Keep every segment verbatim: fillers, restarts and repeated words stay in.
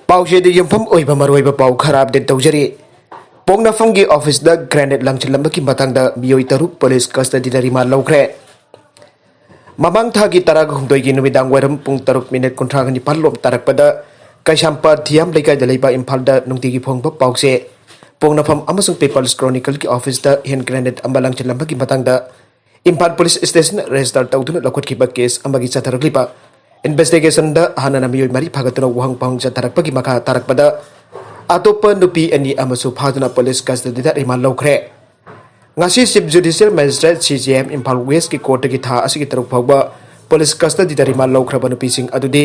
ꯄꯥꯎꯆꯦꯗ ꯌꯨꯝꯐꯝ ꯑꯣꯏꯕ ꯃꯔꯨꯑꯣꯏꯕ ꯄꯥꯎ ꯈꯔ ꯑꯞꯗꯦꯠ ꯇꯧꯖꯔꯤ꯫ ꯄꯣꯛꯅꯐꯝꯒꯤ ꯑꯣꯐꯤꯁꯇ ꯒ꯭ꯔꯦꯅꯦꯗ ꯂꯪꯁꯤꯜꯂꯝꯕꯒꯤ ꯃꯇꯥꯡꯗ ꯃꯤꯑꯣꯏ ꯇꯔꯨꯛ ꯄꯨꯂꯤꯁ ꯀꯁꯇꯗꯤꯗ ꯔꯤꯃꯥꯟ ꯂꯧꯈ꯭ꯔꯦ꯫ ꯃꯃꯥꯡ ꯊꯥꯒꯤ ꯇꯔꯥꯒ ꯍꯨꯝꯗꯣꯏꯒꯤ ꯅꯨꯃꯤꯗꯥꯡ ꯋꯥꯏꯔꯝ ꯄꯨꯡ ꯇꯔꯨꯛ ꯃꯤꯅꯤꯠ ꯀꯨꯟꯊ꯭ꯔꯥꯒ ꯅꯤꯄꯥꯟ ꯂꯣꯝ ꯇꯥꯔꯛꯄꯗ ꯀꯩꯁꯥꯝꯄꯥꯠ ꯊꯤꯌꯥꯝ ꯂꯩꯀꯥꯏꯗ ꯂꯩꯕ ꯏꯝꯐꯥꯜꯗ ꯅꯨꯡꯇꯤꯒꯤ ꯐꯣꯡꯕ ꯄꯥꯎꯆꯦ ꯄꯣꯛꯅꯐꯝ ꯑꯃꯁꯨꯡ ꯄꯤꯄꯜꯁ ꯀ꯭ꯔꯣꯅꯤꯀꯜꯒꯤ ꯑꯣꯐꯤꯁꯇ ꯍꯦꯟ ꯒ꯭ꯔꯦꯅꯦꯗ ꯑꯃ ꯂꯪꯁꯤꯜꯂꯝꯕꯒꯤ ꯃꯇꯥꯡꯗ ꯏꯝꯐꯥꯜ ꯄꯨꯂꯤꯁ ꯁ꯭ꯇꯦꯁꯟ ꯔꯦꯖꯤꯁꯇꯔ ꯇꯧꯗꯨꯅ ꯂꯧꯈꯠꯈꯤꯕ ꯀꯦꯁ ꯑꯃꯒꯤ ꯆꯠꯊꯔꯛꯂꯤꯕ ꯏꯟꯚꯦꯁꯇꯤꯒꯦꯁꯟꯗ ꯍꯥꯟꯅꯅ ꯃꯤꯑꯣꯏ ꯃꯔꯤ ꯐꯥꯒꯠꯇꯨꯅ ꯋꯥꯍꯪ ꯄꯥꯎꯍꯪ ꯆꯠꯊꯔꯛꯄꯒꯤ ꯃꯈꯥ ꯇꯥꯔꯛꯄꯗ ꯑꯇꯣꯞꯄ ꯅꯨꯄꯤ ꯑꯅꯤ ꯑꯃꯁꯨ ꯐꯥꯗꯨꯅ ꯄꯨꯂꯤꯁ ꯀꯁꯇꯗꯤꯗ ꯔꯤꯃꯥꯟ ꯂꯧꯈ꯭ꯔꯦ꯫ ꯉꯁꯤ chief judicial magistrate, C J M, Imphal ꯋꯦꯁꯀꯤ ꯀꯣꯔꯠꯇꯒꯤ ꯊꯥ ꯑꯁꯤꯒꯤ ꯇꯔꯨꯛ ꯐꯥꯎꯕ ꯄꯨꯂꯤꯁ ꯀꯁꯇꯗꯤꯗ ꯔꯤꯃꯥꯟ ꯂꯧꯈ꯭ꯔꯕ ꯅꯨꯄꯤꯁꯤꯡ ꯑꯗꯨꯗꯤ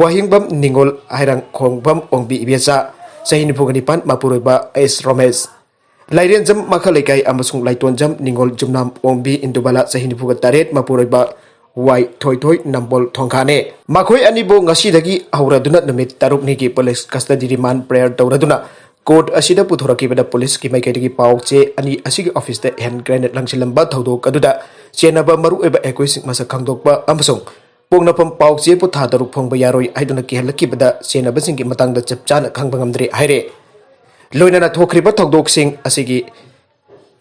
ꯋꯥꯍꯤꯡꯕꯝ ꯅꯤꯉꯣꯜ, ꯍꯩꯔꯥꯡꯈꯣꯡꯕꯝ ꯑꯣꯡꯕꯤ ꯏꯕꯦꯆꯥ, ꯆꯍꯤ ꯅꯤꯐꯨꯒ ꯅꯤꯄꯥꯟ, ꯃꯄꯨꯔꯣꯏꯕ ꯑꯦꯁ ꯔꯣꯃꯦꯁ, ꯂꯥꯏꯔꯦꯟꯖꯝ ꯃꯈꯥ ꯂꯩꯀꯥꯏ ꯑꯃꯁꯨꯡ ꯂꯥꯏꯇꯣꯟꯖꯝ ꯅꯤꯉꯣꯜ ꯖꯨꯝꯅꯥꯝ ꯑꯣꯡꯕꯤ ꯏꯟꯗꯨꯕꯂꯥ, ꯆꯍꯤ ꯅꯤꯐꯨꯒ ꯇꯔꯦꯠ, ꯃꯄꯨꯔꯣꯏꯕ ꯋꯥꯏ ꯊꯣꯏꯊꯣꯏ ꯅꯝꯕꯣꯜ ꯊꯣꯡꯈꯥꯅꯦ꯫ ꯃꯈꯣꯏ ꯑꯅꯤꯕꯨ ꯉꯁꯤꯗꯒꯤ ꯍꯧꯔꯗꯨꯅ ꯅꯨꯃꯤꯠ ꯇꯔꯨꯛꯅꯤꯒꯤ ꯄꯨꯂꯤꯁ ꯀꯁꯇꯗꯤ ꯔꯤꯃꯥꯟ ꯄ꯭ꯔꯦꯌꯔ ꯇꯧꯔꯗꯨꯅ ꯀꯣꯔꯠ ꯑꯁꯤꯗ ꯄꯨꯊꯣꯔꯛꯈꯤꯕꯗ ꯄꯨꯂꯤꯁꯀꯤ ꯃꯥꯏꯀꯩꯗꯒꯤ ꯄꯥꯎ ꯆꯦ ꯑꯅꯤ ꯑꯁꯤꯒꯤ ꯑꯣꯐꯤꯁꯇ ꯍꯦꯟ ꯒ꯭ꯔꯦꯅꯦꯗ ꯂꯪꯁꯤꯜꯂꯝꯕ ꯊꯧꯗꯣꯛ ꯑꯗꯨꯗ ꯆꯦꯟꯅꯕ ꯃꯔꯨꯑꯣꯏꯕ ꯑꯦꯀ꯭ꯌꯨꯁꯁꯤꯡ ꯃꯁꯛ ꯈꯪꯗꯣꯛꯄ ꯑꯃꯁꯨꯡ ꯄꯣꯛꯅꯐꯝ ꯄꯥꯎ ꯆꯦꯕꯨ ꯊꯥ ꯇꯔꯨꯛ ꯐꯣꯡꯕ ꯌꯥꯔꯣꯏ ꯍꯥꯏꯗꯨꯅ ꯀꯤꯍꯜꯂꯛꯈꯤꯕꯗ ꯆꯦꯟꯅꯕꯁꯤꯡꯒꯤ ꯃꯇꯥꯡꯗ ꯆꯞ ꯆꯥꯅ ꯈꯪꯕ ꯉꯝꯗ꯭ꯔꯤ ꯍꯥꯏꯔꯦ꯫ ꯂꯣꯏꯅꯅ ꯊꯣꯛꯈ꯭ꯔꯤꯕ ꯊꯧꯗꯣꯛꯁꯤꯡ ꯑꯁꯤꯒꯤ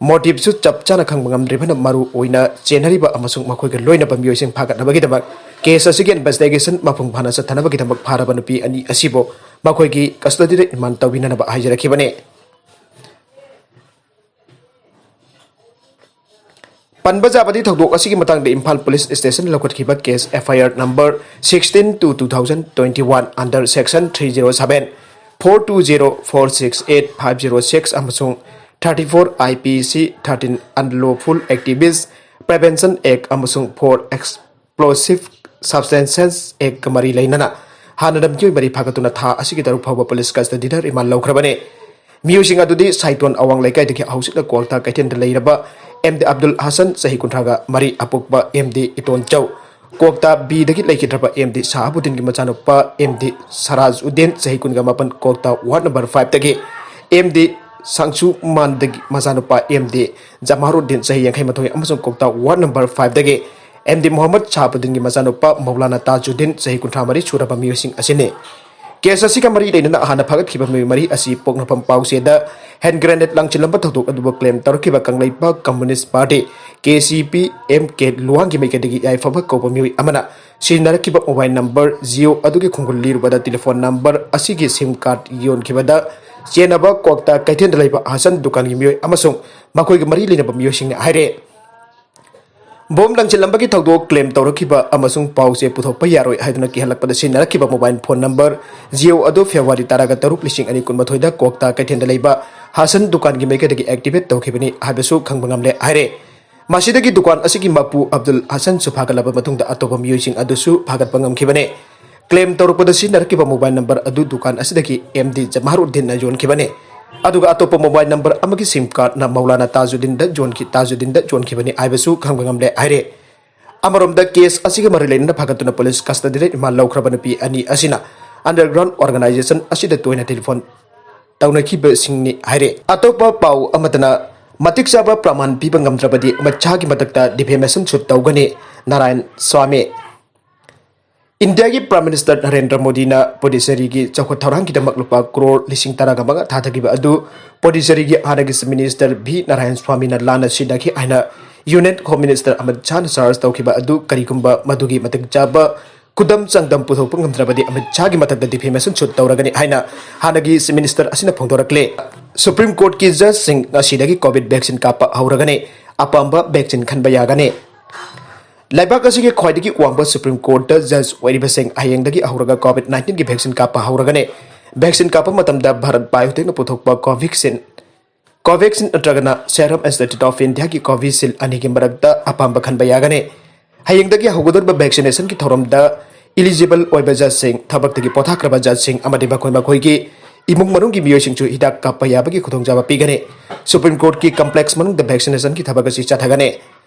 ꯃꯣꯇꯤꯚꯁꯨ ꯆꯞ ꯆꯥꯅ ꯈꯪꯕ ꯉꯝꯗ꯭ꯔꯤꯕꯅ ꯃꯔꯨ ꯑꯣꯏꯅ ꯆꯦꯟꯅꯔꯤꯕ ꯑꯃꯁꯨꯡ ꯃꯈꯣꯏꯒ ꯂꯣꯏꯅꯕ ꯃꯤꯑꯣꯏꯁꯤꯡ ꯐꯥꯒꯠꯅꯕꯒꯤꯗꯃꯛ ꯀꯦꯁ ꯑꯁꯤꯒꯤ ꯏꯟꯚꯦꯁꯇꯤꯒꯦꯁꯟ ꯃꯄꯨꯡ ꯐꯥꯅ ꯆꯠꯊꯅꯕꯒꯤꯗꯃꯛ ꯐꯥꯔꯕ ꯅꯨꯄꯤ ꯑꯅꯤ ꯑꯁꯤꯕꯨ ꯃꯈꯣꯏꯒꯤ ꯀꯁꯇꯗꯤꯗ ꯔꯤꯃꯥꯟ ꯇꯧꯕꯤꯅꯅꯕ ꯍꯥꯏꯖꯔꯛꯈꯤꯕꯅꯤ꯫ ꯄꯟꯕ ꯌꯥꯕꯗꯤ ꯊꯧꯗꯣꯛ ꯑꯁꯤꯒꯤ ꯃꯇꯥꯡꯗ ꯏꯝꯐꯥꯜ ꯄꯨꯂꯤꯁ ꯁ꯭ꯇꯦꯁꯟ ꯂꯧꯈꯠꯈꯤꯕ case F I R number sixteen two two thousand twenty one under section three zero seven, four two zero, four six eight, five zero six ꯑꯃꯁꯨꯡ thirty four I P C thirteen Unlawful Activist Prevention Act ꯑꯃꯁꯨꯡ four Explosive Substances Actꯀ ꯃꯔꯤ ꯂꯩꯅꯅ ꯍꯥꯟꯅꯅ ꯃꯤꯑꯣꯏ ꯃꯔꯤ ꯐꯥꯒꯠꯇꯨꯅ ꯊꯥ ꯑꯁꯤꯒꯤ ꯇꯔꯨꯛ ꯐꯥꯎꯕ ꯄꯨꯂꯤꯁ ꯀꯁꯇꯗꯤꯗ ꯔꯤꯃꯥꯟ ꯂꯧꯈ꯭ꯔꯕꯅꯤ꯫ ꯃꯤꯑꯣꯏꯁꯤꯡ ꯑꯗꯨꯗꯤ ꯁꯥꯏꯇꯣꯟ ꯑꯋꯥꯡ ꯂꯩꯀꯥꯏꯗꯒꯤ ꯍꯧꯖꯤꯛꯅ ꯀ꯭ꯋꯥꯛꯇꯥ ꯀꯩꯊꯦꯜꯗ ꯂꯩꯔꯕ ꯑꯦꯝ ꯗꯤ ꯑꯕꯗꯨꯜ ꯍꯁꯟ, ꯆꯍꯤ ꯀꯨꯟꯊ꯭ꯔꯥꯒ ꯃꯔꯤ, ꯑꯄꯣꯛꯄ ꯑꯦꯝ ꯗꯤ ꯏꯇꯣꯟꯆꯧ, ꯀ꯭ꯋꯥꯛꯇꯥ ꯕꯤꯗꯒꯤ ꯂꯩꯈꯤꯗ꯭ꯔꯕ ꯑꯦꯝ ꯗꯤ ꯁꯍꯥꯕꯨꯗꯤꯟꯒꯤ ꯃꯆꯥꯅꯨꯄꯥ ꯑꯦꯝ ꯗꯤ ꯁꯔꯥꯖꯎꯗꯤꯟ, ꯆꯍꯤ ꯀꯨꯟꯒ ꯃꯥꯄꯟ, ꯀ꯭ꯋꯥꯛꯇꯥ ꯋꯥꯔꯗ ꯅꯝꯕꯔ ꯐꯥꯏꯚꯇꯒꯤ ꯑꯦꯝ ꯗꯤ ꯁꯪꯁꯨꯃꯥꯟꯗꯒꯤ ꯃꯆꯥꯅꯨꯄꯥ ꯑꯦꯝ ꯗꯤ ꯖꯃꯥꯔꯨꯗꯤꯟ, ꯆꯍꯤ ꯌꯥꯡꯈꯩ ꯃꯥꯊꯣꯏ, ꯑꯃꯁꯨꯡ ꯀ꯭ꯋꯥꯛꯇꯥ ꯋꯥꯔꯗ ꯅꯝꯕꯔ ꯐꯥꯏꯚꯇꯒꯤ ꯑꯦꯝ ꯗꯤ ꯃꯣꯍꯝꯃꯗ ꯁꯍꯥꯕꯨꯗꯤꯟꯒꯤ ꯃꯆꯥꯅꯨꯄꯥ ꯃꯧꯂꯥꯅꯥ ꯇꯥꯖꯨꯗꯤꯟ, ꯆꯍꯤ ꯀꯨꯟꯊ꯭ꯔꯥ ꯃꯔꯤ ꯁꯨꯔꯕ ꯃꯤꯑꯣꯏꯁꯤꯡ ꯑꯁꯤꯅꯤ꯫ ꯀꯦꯁ ꯑꯁꯤꯒ ꯃꯔꯤ ꯂꯩꯅꯅ ꯍꯥꯟꯅ ꯐꯥꯒꯠꯈꯤꯕ ꯃꯤꯑꯣꯏ ꯃꯔꯤ ꯑꯁꯤ ꯄꯣꯛꯅꯐꯝ ꯄꯥꯎꯆꯦꯗ ꯍꯦꯟ ꯒ꯭ꯔꯦꯅꯦꯗ ꯂꯪꯁꯤꯜꯂꯝꯕ ꯊꯧꯗꯣꯛ ꯑꯗꯨꯕꯨ ꯀ꯭ꯂꯦꯝ ꯇꯧꯔꯛꯈꯤꯕ Kangleipak communist party, K C P M ꯀꯦ, ꯂꯨꯋꯥꯡꯒꯤ ꯃꯥꯏꯀꯩꯗꯒꯤ ꯌꯥꯏꯐꯕ ꯀꯧꯕ ꯃꯤꯑꯣꯏ ꯑꯃꯅ ꯁꯤꯖꯤꯟꯅꯔꯛꯈꯤꯕ ꯃꯣꯕꯥꯏꯜ ꯅꯝꯕꯔ ꯖꯤꯑꯣ ꯑꯗꯨꯒꯤ ꯈꯣꯡꯒꯨꯜ ꯂꯤꯔꯨꯕꯗ ꯇꯦꯂꯤꯐꯣꯟ ꯅꯝꯕꯔ ꯑꯁꯤꯒꯤ ꯁꯤꯝ ꯀꯥꯔꯗ ꯌꯣꯟꯈꯤꯕꯗ ꯆꯦꯟꯅꯕ ꯀ꯭ꯋꯥꯛꯇꯥ ꯀꯩꯊꯦꯜꯗ ꯂꯩꯕ ꯍꯁꯟ ꯗꯨꯀꯥꯟꯒꯤ ꯃꯤꯑꯣꯏ ꯑꯃꯁꯨꯡ ꯃꯈꯣꯏꯒ ꯃꯔꯤ ꯂꯩꯅꯕ ꯃꯤꯑꯣꯏꯁꯤꯡꯅ ꯍꯥꯏꯔꯦ꯫ ꯕꯣꯝ ꯂꯪꯁꯤꯜꯂꯝꯕꯒꯤ ꯊꯧꯗꯣꯛ ꯀ꯭ꯂꯦꯝ ꯇꯧꯔꯛꯈꯤꯕ ꯑꯃꯁꯨꯡ ꯄꯥꯎ ꯆꯦ ꯄꯨꯊꯣꯛꯄ ꯌꯥꯔꯣꯏ ꯍꯥꯏꯗꯨꯅ ꯀꯤꯍꯜꯂꯛꯄꯗ ꯁꯤꯖꯤꯟꯅꯔꯛꯈꯤꯕ ꯃꯣꯕꯥꯏꯜ ꯐꯣꯟ ꯅꯝꯕꯔ ꯖꯤꯑꯣ ꯑꯗꯨ ꯐꯦꯕ꯭ꯔꯨꯋꯥꯔꯤ ꯇꯔꯥꯒ ꯇꯔꯨꯛ, ꯂꯤꯁꯤꯡ ꯑꯅꯤ ꯀꯨꯟꯃꯥꯊꯣꯏꯗ ꯀ꯭ꯋꯥꯛꯇꯥ ꯀꯩꯊꯦꯜꯗ ꯂꯩꯕ ꯍꯁꯟ ꯗꯨꯀꯥꯟꯒꯤ ꯃꯥꯏꯀꯩꯗꯒꯤ ꯑꯦꯛꯇꯤꯚꯦꯠ ꯇꯧꯈꯤꯕꯅꯤ ꯍꯥꯏꯕꯁꯨ ꯈꯪꯕ ꯉꯝꯂꯦ ꯍꯥꯏꯔꯦ꯫ ꯃꯁꯤꯗꯒꯤ ꯗꯨꯀꯥꯟ ꯑꯁꯤꯒꯤ ꯃꯄꯨ ꯑꯕꯗꯨꯜ ꯍꯁꯟꯁꯨ ꯐꯥꯒꯠꯂꯕ ꯃꯇꯨꯡꯗ ꯑꯇꯣꯞꯄ ꯃꯤꯑꯣꯏꯁꯤꯡ ꯑꯗꯨꯁꯨ ꯐꯥꯒꯠꯄ ꯉꯝꯈꯤꯕꯅꯤ꯫ ꯀ꯭ꯂꯦꯝ ꯇꯧꯔꯛꯄꯗ ꯁꯤꯖꯤꯟꯅꯔꯛꯈꯤꯕ ꯃꯣꯕꯥꯏꯜ ꯅꯝꯕꯔ ꯑꯗꯨ ꯗꯨꯀꯥꯟ ꯑꯁꯤꯗꯒꯤ ꯑꯦꯝ ꯗꯤ ꯖꯃꯥꯔꯨꯗꯤꯟꯅ ꯌꯣꯟꯈꯤꯕꯅꯤ꯫ ꯑꯗꯨꯒ ꯑꯇꯣꯞꯄ ꯃꯣꯕꯥꯏꯜ ꯅꯝꯕꯔ ꯑꯃꯒꯤ ꯁꯤꯝ ꯀꯥꯔꯗꯅ ꯃꯧꯂꯥꯅꯥ ꯇꯥꯖꯨꯗꯤꯟꯗ ꯌꯣꯟꯈꯤ-, ꯇꯥꯖꯨꯗꯤꯟꯗ ꯌꯣꯟꯈꯤꯕꯅꯤ ꯍꯥꯏꯕꯁꯨ ꯈꯪꯕ ꯉꯝꯂꯦ ꯍꯥꯏꯔꯦ꯫ ꯑꯃꯔꯣꯝꯗ, ꯀꯦꯁ ꯑꯁꯤꯒ ꯃꯔꯤ ꯂꯩꯅꯅ ꯐꯥꯒꯠꯇꯨꯅ ꯄꯨꯂꯤꯁ ꯀꯁꯇꯗꯤꯗ ꯔꯤꯃꯥꯟ ꯂꯧꯈ꯭ꯔꯕ ꯅꯨꯄꯤ ꯑꯅꯤ ꯑꯁꯤꯅ ꯑꯟꯗꯔꯒ꯭ꯔꯥꯎꯟ ꯑꯣꯔꯒꯅꯥꯏꯖꯦꯁꯟ ꯑꯁꯤꯗ ꯇꯣꯏꯅ ꯇꯦꯂꯤꯐꯣꯟ ꯇꯧꯅꯈꯤꯕꯁꯤꯡꯅꯤ ꯍꯥꯏꯔꯦ꯫ ꯑꯇꯣꯞꯄ ꯄꯥꯎ ꯑꯃꯗꯅ, ꯃꯇꯤꯛ ꯆꯥꯕ ꯄ꯭ꯔꯃꯥꯟ ꯄꯤꯕ ꯉꯝꯗ꯭ꯔꯕꯗꯤ ꯃꯤꯠꯁꯥꯒꯤ ꯃꯊꯛꯇ ꯗꯤꯐꯦꯃꯦꯁꯟ ꯁꯨꯠ ꯇꯧꯒꯅꯤ, ꯅꯥꯔꯥꯌꯟ ꯁ꯭ꯋꯥꯃꯤ꯫ ꯏꯟꯗꯤꯌꯥꯒꯤ ꯄ꯭ꯔꯥꯏꯝ ꯃꯤꯅꯤꯁꯇꯔ ꯅꯔꯦꯟꯗ꯭ꯔ ꯃꯣꯗꯤꯅ ꯄꯣꯗꯤꯆꯦꯔꯤꯒꯤ ꯆꯥꯎꯈꯠ ꯊꯧꯔꯥꯡꯒꯤꯗꯃꯛ ꯂꯨꯄꯥ ꯀ꯭ꯔꯣꯔ ꯂꯤꯁꯤꯡ ꯇꯔꯥꯒ ꯃꯉꯥ ꯊꯥꯗꯈꯤꯕ ꯑꯗꯨ ꯄꯣꯗꯤꯆꯦꯔꯤꯒꯤ ꯍꯥꯟꯅꯒꯤ ꯆꯤꯐ ꯃꯤꯅꯤꯁꯇꯔ ꯚꯤ ꯅꯥꯔꯥꯌꯟ ꯁ꯭ꯋꯥꯃꯤꯅ ꯂꯥꯟꯅ ꯁꯤꯖꯤꯟꯅꯈꯤ ꯍꯥꯏꯅ ꯌꯨꯅꯤꯌꯟ ꯍꯣꯝ ꯃꯤꯅꯤꯁꯇꯔ ꯑꯃꯤꯠ ꯁꯥꯍꯅ ꯆꯥꯔꯖ ꯇꯧꯈꯤꯕ ꯑꯗꯨ ꯀꯔꯤꯒꯨꯝꯕ ꯃꯗꯨꯒꯤ ꯃꯇꯤꯛ ꯆꯥꯕ ꯈꯨꯗꯝ ꯆꯥꯡꯗꯝ ꯄꯨꯊꯣꯛꯄ ꯉꯝꯗ꯭ꯔꯕꯗꯤ ꯑꯃꯤꯠ ꯁꯥꯍꯒꯤ ꯃꯊꯛꯇ ꯗꯤꯐꯦꯃꯦꯁꯟ ꯁꯨꯠ ꯇꯧꯔꯒꯅꯤ ꯍꯥꯏꯅ ꯍꯥꯟꯅꯒꯤ ꯆꯤꯐ ꯃꯤꯅꯤꯁꯇꯔ ꯑꯁꯤꯅ ꯐꯣꯡꯗꯣꯔꯛꯂꯦ꯫ ꯁꯨꯄ꯭ꯔꯤꯝ ꯀꯣꯔꯠꯀꯤ ꯖꯖꯁꯤꯡ ꯉꯁꯤꯗꯒꯤ ꯀꯣꯚꯤꯗ ꯚꯦꯛꯁꯤꯟ ꯀꯥꯞꯄ ꯍꯧꯔꯒꯅꯤ꯫ ꯑꯄꯥꯝꯕ ꯚꯦꯛꯁꯤꯟ ꯈꯟꯕ ꯌꯥꯒꯅꯤ꯫ ꯂꯩꯕꯥꯛ ꯑꯁꯤꯒꯤ ꯈ꯭ꯋꯥꯏꯗꯒꯤ ꯋꯥꯡꯕ ꯁꯨꯄ꯭ꯔꯤꯝ ꯀꯣꯔꯠꯇ ꯖꯖ ꯑꯣꯏꯔꯤꯕꯁꯤꯡ ꯍꯌꯦꯡꯗꯒꯤ ꯍꯧꯔꯒ ꯀꯣꯚꯤꯗ ꯅꯥꯏꯟꯇꯤꯟꯒꯤ ꯚꯦꯛꯁꯤꯟ ꯀꯥꯞꯄ ꯍꯧꯔꯒꯅꯤ꯫ ꯚꯦꯛꯁꯤꯟ ꯀꯥꯞꯄ ꯃꯇꯝꯗ ꯚꯥꯔꯠ ꯕꯥꯏꯑꯣꯇꯦꯛꯅ ꯄꯨꯊꯣꯛꯄ ꯀꯣꯚꯦꯛꯁꯤꯟ, ꯀꯣꯚꯦꯛꯁꯤꯟ ꯅꯠꯇ꯭ꯔꯒꯅ ꯁꯦꯔꯝ ꯏꯟꯁꯇꯤꯇ꯭ꯌꯨꯠ ꯑꯣꯐ ꯏꯟꯗꯤꯌꯥꯒꯤ ꯀꯣꯚꯤꯁꯤꯜ ꯑꯅꯤꯒꯤ ꯃꯔꯛꯇ ꯑꯄꯥꯝꯕ ꯈꯟꯕ ꯌꯥꯒꯅꯤ꯫ ꯍꯌꯦꯡꯗꯒꯤ ꯍꯧꯒꯗꯧꯔꯤꯕ ꯚꯦꯛꯁꯤꯅꯦꯁꯟꯒꯤ ꯊꯧꯔꯝꯗ ꯏꯂꯤꯖꯤꯕꯜ ꯑꯣꯏꯕ ꯖꯖꯁꯤꯡ, ꯊꯕꯛꯇꯒꯤ ꯄꯣꯊꯥꯈ꯭ꯔꯕ ꯖꯖꯁꯤꯡ ꯑꯃꯗꯤ ꯃꯈꯣꯏ ꯃꯈꯣꯏꯒꯤ ꯏꯃꯨꯡ ꯃꯅꯨꯡꯒꯤ ꯃꯤꯑꯣꯏꯁꯤꯡꯁꯨ ꯍꯤꯗꯥꯛ ꯀꯥꯞꯄ ꯌꯥꯕꯒꯤ ꯈꯨꯗꯣꯡꯆꯥꯕ ꯄꯤꯒꯅꯤ꯫ ꯁꯨꯄ꯭ꯔꯤꯝ ꯀꯣꯔꯠꯀꯤ ꯀꯝꯄ꯭ꯂꯦꯛꯁ ꯃꯅꯨꯡꯗ ꯚꯦꯛꯁꯤꯅꯦꯁꯟꯒꯤ ꯊꯕꯛ ꯑꯁꯤ ꯆꯠꯊꯒꯅꯤ꯫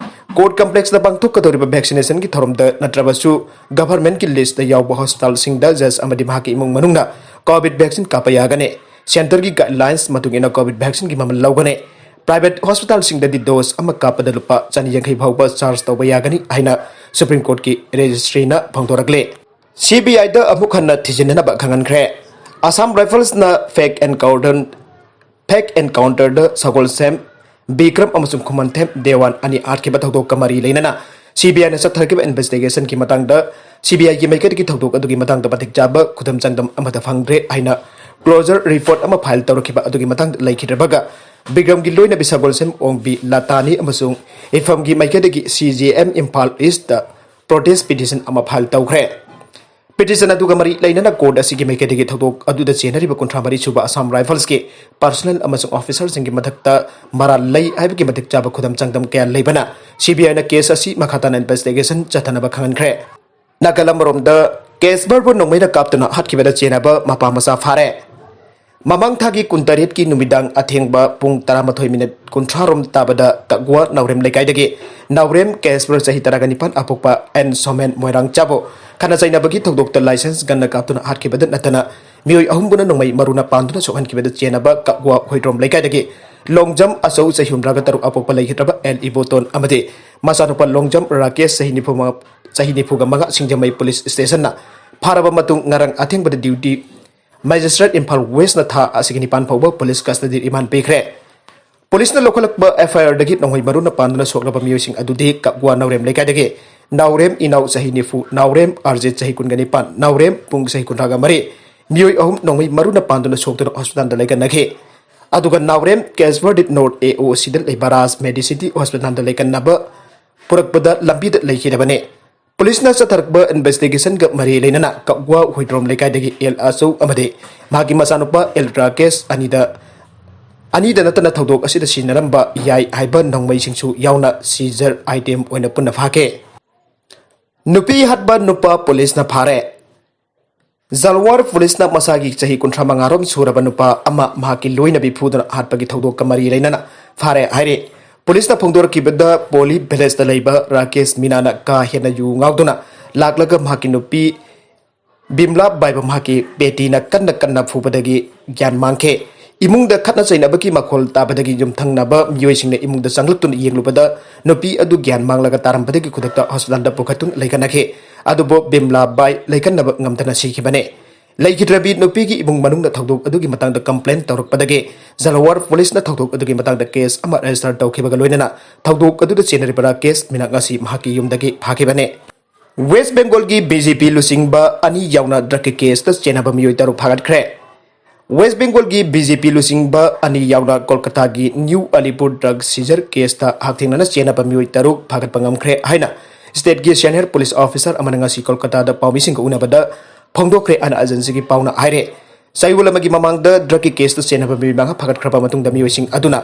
ꯀꯣꯔꯠ ꯀꯝꯄ꯭ꯂꯦꯛꯁꯇ ꯄꯥꯡꯊꯣꯛꯀꯗꯧꯔꯤꯕ ꯚꯦꯛꯁꯤꯅꯦꯁꯟꯒꯤ ꯊꯧꯔꯝꯗ ꯅꯠꯇ꯭ꯔꯕꯁꯨ ꯒꯚꯔꯟꯃꯦꯟꯠꯀꯤ ꯂꯤꯁꯇ ꯌꯥꯎꯕ ꯍꯣꯁꯄꯤꯇꯥꯜꯁꯤꯡꯗ ꯖꯖ ꯑꯃꯗꯤ ꯃꯍꯥꯛꯀꯤ ꯏꯃꯨꯡ ꯃꯅꯨꯡꯅ ꯀꯣꯚꯤꯗ ꯚꯦꯛꯁꯤꯟ ꯀꯥꯞꯄ ꯌꯥꯒꯅꯤ꯫ ꯁꯦꯟꯇꯔꯒꯤ ꯒꯥꯏꯗꯂꯥꯏꯟꯁ ꯃꯇꯨꯡ ꯏꯟꯅ ꯀꯣꯚꯤꯗ ꯚꯦꯛꯁꯤꯟꯒꯤ ꯃꯃꯜ ꯂꯧꯒꯅꯤ꯫ ꯄ꯭ꯔꯥꯏꯚꯦꯠ ꯍꯣꯁꯄꯤꯇꯥꯜꯁꯤꯡꯗꯗꯤ ꯗꯣꯁ ꯑꯃ ꯀꯥꯞꯄꯗ ꯂꯨꯄꯥ ꯆꯅꯤ ꯌꯥꯡꯈꯩ ꯐꯥꯎꯕ ꯆꯥꯔꯖ ꯇꯧꯕ ꯌꯥꯒꯅꯤ ꯍꯥꯏꯅ ꯁꯨꯄ꯭ꯔꯤꯝ ꯀꯣꯔꯠꯀꯤ ꯔꯦꯖꯤꯁꯇ꯭ꯔꯤꯅ ꯐꯣꯡꯗꯣꯔꯛꯂꯦ꯫ ꯁꯤ ꯕꯤ ꯑꯥꯏꯗ ꯑꯃꯨꯛ ꯍꯟꯅ ꯊꯤꯖꯤꯟꯅꯅꯕ ꯈꯪꯍꯟꯈ꯭ꯔꯦ꯫ ꯑꯁꯥꯝ ꯔꯥꯏꯐꯜꯁꯅ ꯐꯦꯛ ꯑꯦꯟꯀꯥꯎꯟꯇꯔ ꯐꯦꯛ ꯑꯦꯟꯀꯥꯎꯟꯇꯔꯗ ꯁꯒꯣꯜꯁꯦꯝ ꯕꯤꯀ꯭ꯔꯝ ꯑꯃꯁꯨꯡ ꯈꯨꯃꯟꯊꯦꯝ ꯗꯦꯋꯥꯟ ꯑꯅꯤ ꯍꯥꯠꯈꯤꯕ ꯊꯧꯗꯣꯛꯀ ꯃꯔꯤ ꯂꯩꯅꯅ ꯁꯤ ꯕꯤ ꯑꯥꯏꯅ ꯆꯠꯊꯔꯛꯈꯤꯕ ꯏꯟꯚꯦꯁꯇꯤꯒꯦꯁꯟꯒꯤ ꯃꯇꯥꯡꯗ, ꯁꯤ ꯕꯤ ꯑꯥꯏꯒꯤ ꯃꯥꯏꯀꯩꯗꯒꯤ ꯊꯧꯗꯣꯛ ꯑꯗꯨꯒꯤ ꯃꯇꯥꯡꯗ ꯃꯇꯤꯛ ꯆꯥꯕ ꯈꯨꯗꯝ ꯆꯥꯡꯗꯝ ꯑꯃꯠꯇ ꯐꯪꯗ꯭ꯔꯦ ꯍꯥꯏꯅ ꯀ꯭ꯂꯣꯖꯔ ꯔꯤꯄꯣꯔꯠ ꯑꯃ ꯐꯥꯏꯜ ꯇꯧꯔꯛꯈꯤꯕ ꯑꯗꯨꯒꯤ ꯃꯇꯥꯡꯗ ꯂꯩꯈꯤꯗ꯭ꯔꯕꯒ, ꯕꯤꯀ꯭ꯔꯝꯒꯤ ꯂꯣꯏꯅꯕꯤ ꯁꯒꯣꯜꯁꯦꯝ ꯑꯣꯡꯕꯤ ꯂꯇꯥꯅꯤ ꯑꯃꯁꯨꯡ ꯏꯐꯝꯒꯤ ꯃꯥꯏꯀꯩꯗꯒꯤ ꯁꯤ J M Imphal east protest petition ꯑꯃ ꯐꯥꯏꯜ ꯇꯧꯈ꯭ꯔꯦ꯫ ꯄꯤꯇꯤꯁꯟ ꯑꯗꯨꯒ ꯃꯔꯤ ꯂꯩꯅꯅ ꯀꯣꯔꯠ ꯑꯁꯤꯒꯤ ꯃꯥꯏꯀꯩꯗꯒꯤ ꯊꯧꯗꯣꯛ ꯑꯗꯨꯗ ꯆꯦꯟꯅꯔꯤꯕ ꯀꯨꯟꯊ꯭ꯔꯥ ꯃꯔꯤ ꯁꯨꯕ ꯑꯁꯥꯝ ꯔꯥꯏꯐꯜꯁꯀꯤ ꯄꯥꯔꯁꯣꯅꯦꯜ ꯑꯃꯁꯨꯡ ꯑꯣꯐꯤꯁꯔꯁꯤꯡꯒꯤ ꯃꯊꯛꯇ ꯃꯔꯥꯜ ꯂꯩ ꯍꯥꯏꯕꯒꯤ ꯃꯇꯤꯛ ꯆꯥꯕ ꯈꯨꯗꯝ ꯆꯥꯡꯗꯝ ꯀꯌꯥ ꯂꯩꯕꯅ ꯁꯤ ꯕꯤ ꯑꯥꯏꯅ ꯀꯦꯁ ꯑꯁꯤ ꯃꯈꯥ ꯇꯥꯅ ꯏꯟꯚꯦꯁꯇꯤꯒꯦꯁꯟ ꯆꯠꯊꯅꯕ ꯈꯪꯍꯟꯈ꯭ꯔꯦ꯫ ꯅꯥꯀꯜ ꯑꯃꯔꯣꯝꯗ, ꯀꯦꯁꯕꯔꯕꯨ ꯅꯣꯡꯃꯩꯅ ꯀꯥꯞꯇꯨꯅ ꯍꯥꯠꯈꯤꯕꯗ ꯆꯦꯟꯅꯕ ꯃꯄꯥ ꯃꯆꯥ ꯐꯥꯔꯦ꯫ ꯃꯃꯥꯡ ꯊꯥꯒꯤ ꯀꯨꯟꯇꯔꯦꯠꯀꯤ ꯅꯨꯃꯤꯗꯥꯡ ꯑꯊꯦꯡꯕ ꯄꯨꯡ ꯇꯔꯥꯃꯥꯊꯣꯏ ꯃꯤꯅꯤꯠ ꯀꯨꯟꯊ꯭ꯔꯥ ꯔꯣꯝ ꯇꯥꯕꯗ ꯀꯛꯋꯥ ꯅꯥꯎꯔꯦꯝ ꯂꯩꯀꯥꯏꯗꯒꯤ ꯅꯥꯎꯔꯦꯝ ꯀꯦꯁꯕꯔ ꯆꯍꯤ ꯇꯔꯥꯒ ꯅꯤꯄꯥꯟ ꯑꯄꯣꯛꯄ ꯑꯦꯟ ꯁꯣꯃꯦꯟ ꯃꯣꯏꯔꯥꯡ ꯆꯥꯕꯨ ꯈꯠꯅ ꯆꯩꯅꯕꯒꯤ ꯊꯧꯗꯣꯛꯇ ꯂꯥꯏꯁꯦꯟꯁ ꯒꯟꯅ ꯀꯥꯞꯇꯨꯅ ꯍꯥꯠꯈꯤꯕꯗ ꯅꯠꯇꯅ ꯃꯤꯑꯣꯏ ꯑꯍꯨꯝꯕꯨꯅ ꯅꯣꯡꯃꯩ ꯃꯔꯨꯅ ꯄꯥꯟꯗꯨꯅ ꯁꯣꯛꯍꯟꯈꯤꯕꯗ ꯆꯦꯟꯅꯕ ꯀꯛꯋꯥ ꯍꯨꯏꯗ꯭ꯔꯣꯝ ꯂꯩꯀꯥꯏꯗꯒꯤ ꯂꯣꯡꯖꯝ ꯑꯆꯧ ꯆꯍꯤ ꯍꯨꯝꯗ꯭ꯔꯥꯒ ꯇꯔꯨꯛ ꯑꯄꯣꯛꯄ ꯂꯩꯈꯤꯗ꯭ꯔꯕ ꯑꯦꯜ ꯏꯕꯣꯇꯣꯟ ꯑꯃꯗꯤ ꯃꯆꯥꯅꯨꯄꯥ ꯂꯣꯡꯖꯝ ꯔꯥꯀꯦꯁ ꯆꯍꯤ ꯅꯤꯐꯨ ꯃꯉꯥ, ꯆꯍꯤ ꯅꯤꯐꯨꯒ ꯃꯉꯥ ꯁꯤꯡꯖꯃꯩ ꯄꯨꯂꯤꯁ ꯁ꯭ꯇꯦꯁꯟꯅ ꯐꯥꯔꯕ ꯃꯇꯨꯡ ꯉꯔꯥꯡ ꯑꯊꯦꯡꯕꯗ ꯗ꯭ꯌꯨꯇꯤ ꯃꯦꯖꯤꯁꯇ꯭ꯔꯦꯠ ꯏꯝꯐꯥꯜ ꯋꯦꯁꯅ ꯊꯥ ꯑꯁꯤꯒꯤ ꯅꯤꯄꯥꯟ ꯐꯥꯎꯕ ꯄꯨꯂꯤꯁ ꯀꯁꯇꯗꯤ ꯔꯤꯃꯥꯟ ꯄꯤꯈ꯭ꯔꯦ꯫ ꯄꯨꯂꯤꯁꯅ ꯂꯧꯈꯠꯂꯛꯄ ꯑꯦꯐ ꯑꯥꯏ ꯑꯥꯔꯗꯒꯤ ꯅꯣꯡꯃꯩ ꯃꯔꯨꯅ ꯄꯥꯟꯗꯨꯅ ꯁꯣꯛꯂꯕ ꯃꯤꯑꯣꯏꯁꯤꯡ ꯑꯗꯨꯗꯤ ꯀꯛꯋꯥ ꯅꯥꯎꯔꯦꯝ ꯂꯩꯀꯥꯏꯗꯒꯤ ꯅꯥꯎꯔꯦꯝ ꯏꯅꯥꯎ ꯆꯍꯤ ꯅꯤꯐꯨ, ꯅꯥꯎꯔꯦꯝ ꯑꯥꯔꯖꯤꯠ ꯆꯍꯤ ꯀꯨꯟꯒ ꯅꯤꯄꯥꯟ, ꯅꯥꯎꯔꯦꯝ ꯄꯨꯡ ꯆꯍꯤ ꯀꯨꯟꯊ꯭ꯔꯥꯒ ꯃꯔꯤ, ꯃꯤꯑꯣꯏ ꯑꯍꯨꯝ ꯅꯣꯡꯃꯩ ꯃꯔꯨꯅ ꯄꯥꯟꯗꯨꯅ ꯁꯣꯛꯇꯨꯅ ꯍꯣꯁꯄꯤꯇꯥꯜꯗ ꯂꯩꯀꯠꯅꯈꯤ꯫ ꯑꯗꯨꯒ ꯅꯥꯎꯔꯦꯝ ꯀꯦꯁꯕꯔꯗꯤꯠ ꯅꯣꯔꯠ ꯑꯦ ꯑꯣ ꯁꯤꯗ ꯂꯩꯕ ꯔꯥꯖ ꯃꯦꯗꯤꯁꯤꯇꯤ ꯍꯣꯁꯄꯤꯇꯥꯜꯗ ꯂꯩꯀꯠꯅꯕ ꯄꯨꯔꯛꯄꯗ ꯂꯝꯕꯤꯗ ꯂꯩꯈꯤꯗꯕꯅꯤ꯫ ꯄꯨꯂꯤꯁꯅ ꯆꯠꯊꯔꯛꯄ ꯏꯟꯚꯦꯁꯇꯤꯒꯦꯁꯟꯒ ꯃꯔꯤ ꯂꯩꯅꯅ ꯀꯛꯋꯥ ꯍꯨꯏꯗ꯭ꯔꯣꯝ ꯂꯩꯀꯥꯏꯗꯒꯤ ꯑꯦꯜ ꯑꯆꯧ ꯑꯃꯗꯤ ꯃꯍꯥꯛꯀꯤ ꯃꯆꯥꯅꯨꯄꯥ ꯑꯦꯜ ꯔꯥꯀꯦꯁ ꯑꯅꯤꯗ, ꯑꯅꯤꯗ ꯅꯠꯇꯅ ꯊꯧꯗꯣꯛ ꯑꯁꯤꯗ ꯁꯤꯖꯤꯟꯅꯔꯝꯕ ꯌꯥꯏ ꯍꯥꯏꯕ ꯅꯣꯡꯃꯩꯁꯤꯡꯁꯨ ꯌꯥꯎꯅ ꯁꯤꯖꯔ ꯑꯥꯏꯇꯦꯝ ꯑꯣꯏꯅ ꯄꯨꯟꯅ ꯐꯥꯈꯤ꯫ ꯅꯨꯄꯤ ꯍꯥꯠꯄ ꯅꯨꯄꯥ ꯄꯨꯂꯤꯁꯅ ꯐꯥꯔꯦ꯫ ꯖꯥꯜꯋꯥꯔ ꯄꯨꯂꯤꯁꯅ ꯃꯁꯥꯒꯤ ꯆꯍꯤ ꯀꯨꯟꯊ꯭ꯔꯥ ꯃꯉꯥ ꯔꯣꯝ ꯁꯨꯔꯕ ꯅꯨꯄꯥ ꯑꯃ ꯃꯍꯥꯛꯀꯤ ꯂꯣꯏꯅꯕꯤ ꯐꯨꯗꯨꯅ ꯍꯥꯠꯄꯒꯤ ꯊꯧꯗꯣꯛꯀ ꯃꯔꯤ ꯂꯩꯅꯅ ꯐꯥꯔꯦ ꯍꯥꯏꯔꯤ꯫ ꯄꯨꯂꯤꯁꯅ ꯐꯣꯡꯗꯣꯔꯛꯈꯤꯕꯗ ꯄꯣꯂꯤ ꯚꯤꯂꯦꯖꯇ ꯂꯩꯕ ꯔꯥꯀꯦꯁ ꯃꯤꯅꯥꯅ ꯀꯥ ꯍꯦꯟꯅ ꯌꯨ ꯉꯥꯎꯗꯨꯅ ꯂꯥꯛꯂꯒ ꯃꯍꯥꯛꯀꯤ ꯅꯨꯄꯤ ꯕꯤꯝꯂꯥ ꯕꯥꯏꯕ ꯃꯍꯥꯛꯀꯤ ꯄꯦꯇꯤꯅ ꯀꯟꯅ ꯀꯟꯅ ꯐꯨꯕꯗꯒꯤ ꯒ꯭ꯌꯥꯟ ꯃꯥꯡꯈꯤ꯫ ꯏꯃꯨꯡꯗ ꯈꯠꯅ ꯆꯩꯅꯕꯒꯤ ꯃꯈꯣꯜ ꯇꯥꯕꯗꯒꯤ ꯌꯨꯝꯊꯪꯅꯕ ꯃꯤꯑꯣꯏꯁꯤꯡꯅ ꯏꯃꯨꯡꯗ ꯆꯪꯂꯛꯇꯨꯅ ꯌꯦꯡꯂꯨꯕꯗ ꯅꯨꯄꯤ ꯑꯗꯨ ꯒ꯭ꯌꯥꯟ ꯃꯥꯡꯂꯒ ꯇꯥꯔꯝꯕꯗꯒꯤ ꯈꯨꯗꯛꯇ ꯍꯣꯁꯄꯤꯇꯥꯜꯗ ꯄꯨꯈꯠꯇꯨꯅ ꯂꯩꯈꯠꯅꯈꯤ꯫ ꯑꯗꯨꯕꯨ ꯕꯤꯝꯂꯥ ꯕꯥꯏ ꯂꯩꯈꯠꯅꯕ ꯉꯝꯗꯅ ꯁꯤꯈꯤꯕꯅꯤ꯫ ꯂꯩꯈꯤꯗ꯭ꯔꯕꯤ ꯅꯨꯄꯤꯒꯤ ꯏꯃꯨꯡ ꯃꯅꯨꯡꯅ ꯊꯧꯗꯣꯛ ꯑꯗꯨꯒꯤ ꯃꯇꯥꯡꯗ ꯀꯝꯄ꯭ꯂꯦꯟ ꯇꯧꯔꯛꯄꯗꯒꯤ ꯖꯂꯋꯥꯔ ꯄꯨꯂꯤꯁꯅ ꯊꯧꯗꯣꯛ ꯑꯗꯨꯒꯤ ꯃꯇꯥꯡꯗ ꯀꯦꯁ ꯑꯃ ꯔꯦꯖꯤꯁꯇꯔ ꯇꯧꯈꯤꯕꯒ ꯂꯣꯏꯅꯅ ꯊꯧꯗꯣꯛ ꯑꯗꯨꯗ ꯆꯦꯟꯅꯔꯤꯕ ꯔꯥꯀꯦꯁ ꯃꯤꯅꯥꯛ ꯉꯁꯤ ꯃꯍꯥꯛꯀꯤ ꯌꯨꯝꯗꯒꯤ ꯐꯥꯈꯤꯕꯅꯤ꯫ ꯋꯦꯁ ꯕꯦꯡꯒꯣꯜꯒꯤ ꯕꯤ ꯖꯦ ꯄꯤ ꯂꯨꯆꯤꯡꯕ ꯑꯅꯤ ꯌꯥꯎꯅ ꯗ꯭ꯔꯒꯀꯤ ꯀꯦꯁꯇ ꯆꯦꯟꯅꯕ ꯃꯤꯑꯣꯏ ꯇꯔꯨꯛ ꯐꯥꯒꯠꯈ꯭ꯔꯦ꯫ ꯋꯦꯁ ꯕꯦꯡꯒꯣꯜꯒꯤ ꯕꯤ ꯖꯦ ꯄꯤ ꯂꯨꯆꯤꯡꯕ ꯑꯅꯤ ꯌꯥꯎꯅ ꯀꯣꯜꯀꯇꯥꯒꯤ ꯅ꯭ꯌꯨ ꯑꯂꯤꯄꯨꯔ ꯗ꯭ꯔꯒ ꯁꯤꯖꯔ ꯀꯦꯁꯇ ꯍꯛꯊꯦꯡꯅꯅ ꯆꯦꯟꯅꯕ ꯃꯤꯑꯣꯏ ꯇꯔꯨꯛ ꯐꯥꯒꯠꯄ ꯉꯝꯈ꯭ꯔꯦ ꯍꯥꯏꯅ ꯁ꯭ꯇꯦꯠꯀꯤ ꯁꯦꯅꯤꯌꯔ ꯄꯨꯂꯤꯁ ꯑꯣꯐꯤꯁꯥꯔ ꯑꯃꯅ ꯉꯁꯤ ꯀꯣꯜꯀꯇꯥꯗ ꯄꯥꯎꯃꯤꯁꯤꯡꯒ ꯎꯅꯕꯗ ꯐꯣꯡꯗꯣꯛꯈ꯭ꯔꯦ ꯍꯥꯏꯅ ꯑꯦꯖꯦꯟꯁꯤꯒꯤ ꯄꯥꯎꯅ ꯍꯥꯏꯔꯦ꯫ ꯆꯌꯣꯜ ꯑꯃꯒꯤ ꯃꯃꯥꯡꯗ ꯗ꯭ꯔꯒꯀꯤ ꯀꯦꯁꯇ ꯆꯦꯟꯅꯕ ꯃꯤꯑꯣꯏ ꯃꯉꯥ ꯐꯥꯒꯠꯈ꯭ꯔꯕ ꯃꯇꯨꯡꯗ ꯃꯤꯑꯣꯏꯁꯤꯡ ꯑꯗꯨꯅ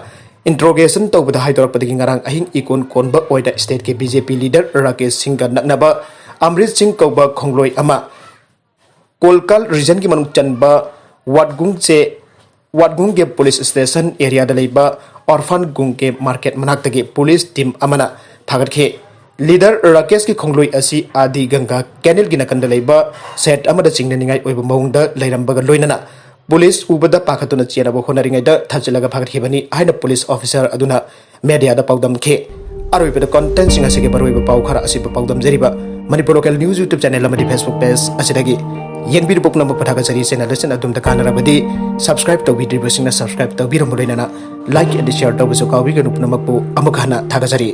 ꯏꯟꯇ꯭ꯔꯣꯒꯦꯁꯟ ꯇꯧꯕꯗ ꯍꯥꯏꯗꯣꯔꯛꯄꯗꯒꯤ ꯉꯔꯥꯡ ꯑꯍꯤꯡ ꯏꯀꯣꯟ ꯀꯣꯟꯕ ꯑꯣꯏꯅ ꯁ꯭ꯇꯦꯠꯀꯤ ꯕꯤ ꯖꯦ ꯄꯤ ꯂꯤꯗꯔ ꯔꯥꯀꯦꯁ ꯁꯤꯡꯒ ꯅꯛꯅꯕ ꯑꯃ꯭ꯔꯤꯠ ꯁꯤꯡ ꯀꯧꯕ ꯈꯣꯡꯂꯣꯏ ꯑꯃ ꯀꯣꯜꯀꯥꯜ ꯔꯤꯖꯟꯒꯤ ꯃꯅꯨꯡ ꯆꯟꯕ ꯋꯥꯠꯒꯨꯡꯁꯦ ꯋꯥꯠꯒꯨꯡꯒꯦ ꯄꯨꯂꯤꯁ ꯁ꯭ꯇꯦꯁꯟ ꯑꯦꯔꯤꯌꯥꯗ ꯂꯩꯕ ꯑꯣꯔꯐꯥꯟ ꯒꯨꯡꯒꯦ ꯃꯥꯔꯀꯦꯠ ꯃꯅꯥꯛꯇꯒꯤ ꯄꯨꯂꯤꯁ ꯇꯤꯝ ꯑꯃꯅ ꯐꯥꯒꯠꯈꯤ꯫ ꯂꯤꯗꯔ ꯔꯥꯀꯦꯁꯀꯤ ꯈꯣꯡꯂꯣꯏ ꯑꯁꯤ ꯑꯥꯗꯤ ꯒꯪꯒꯥ ꯀꯦꯅꯦꯜꯒꯤ ꯅꯥꯀꯟꯗ ꯂꯩꯕ ꯁꯦꯠ ꯑꯃꯗ ꯆꯤꯡꯅꯅꯤꯡꯉꯥꯏ ꯑꯣꯏꯕ ꯃꯑꯣꯡꯗ ꯂꯩꯔꯝꯕꯒ ꯂꯣꯏꯅꯅ ꯄꯨꯂꯤꯁ ꯎꯕꯗ ꯄꯥꯈꯠꯇꯨꯅ ꯆꯦꯟꯅꯕ ꯍꯣꯠꯅꯔꯤꯉꯩꯗ ꯊꯥꯖꯤꯜꯂꯒ ꯐꯥꯒꯠꯈꯤꯕꯅꯤ ꯍꯥꯏꯅ ꯄꯨꯂꯤꯁ ꯑꯣꯐꯤꯁꯥꯔ ꯑꯗꯨꯅ ꯃꯦꯗꯤꯌꯥꯗ ꯄꯥꯎꯗꯝꯈꯤ꯫ ꯑꯔꯣꯏꯕꯗ ꯀꯣꯟꯇꯦꯟꯁꯤꯡ ꯑꯁꯤꯒꯤ ꯃꯔꯨꯑꯣꯏꯕ ꯄꯥꯎ ꯈꯔ ꯑꯁꯤꯕꯨ ꯄꯥꯎꯗꯝꯖꯔꯤꯕ Manipur local news YouTube channel ꯑꯃꯗꯤ ꯐꯦꯁꯕꯨꯛ ꯄꯦꯖ ꯑꯁꯤꯗꯒꯤ ꯌꯦꯡꯕꯤꯔꯤꯕ ꯄꯨꯝꯅꯃꯛꯄꯨ ꯊꯥꯒꯠꯆꯔꯤ꯫ ꯆꯦꯅꯦꯜ ꯑꯁꯤꯅ ꯑꯗꯣꯝꯗ ꯀꯥꯟꯅꯔꯕꯗꯤ ꯁꯕꯁꯀ꯭ꯔꯥꯏꯕ ꯇꯧꯕꯤꯗ꯭ꯔꯤꯕꯁꯤꯡꯅ ꯁꯕꯁꯀ꯭ꯔꯥꯏꯕ ꯇꯧꯕꯤꯔꯝꯕ ꯂꯣꯏꯅꯅ ꯂꯥꯏꯛ ꯑꯦꯟ ꯁꯤꯌꯔ ꯇꯧꯕꯁꯨ ꯀꯥꯎꯕꯤꯒꯅꯨ꯫ ꯄꯨꯝꯅꯃꯛꯄꯨ ꯑꯃꯨꯛ ꯍꯟꯅ ꯊꯥꯒꯠꯆꯔꯤ꯫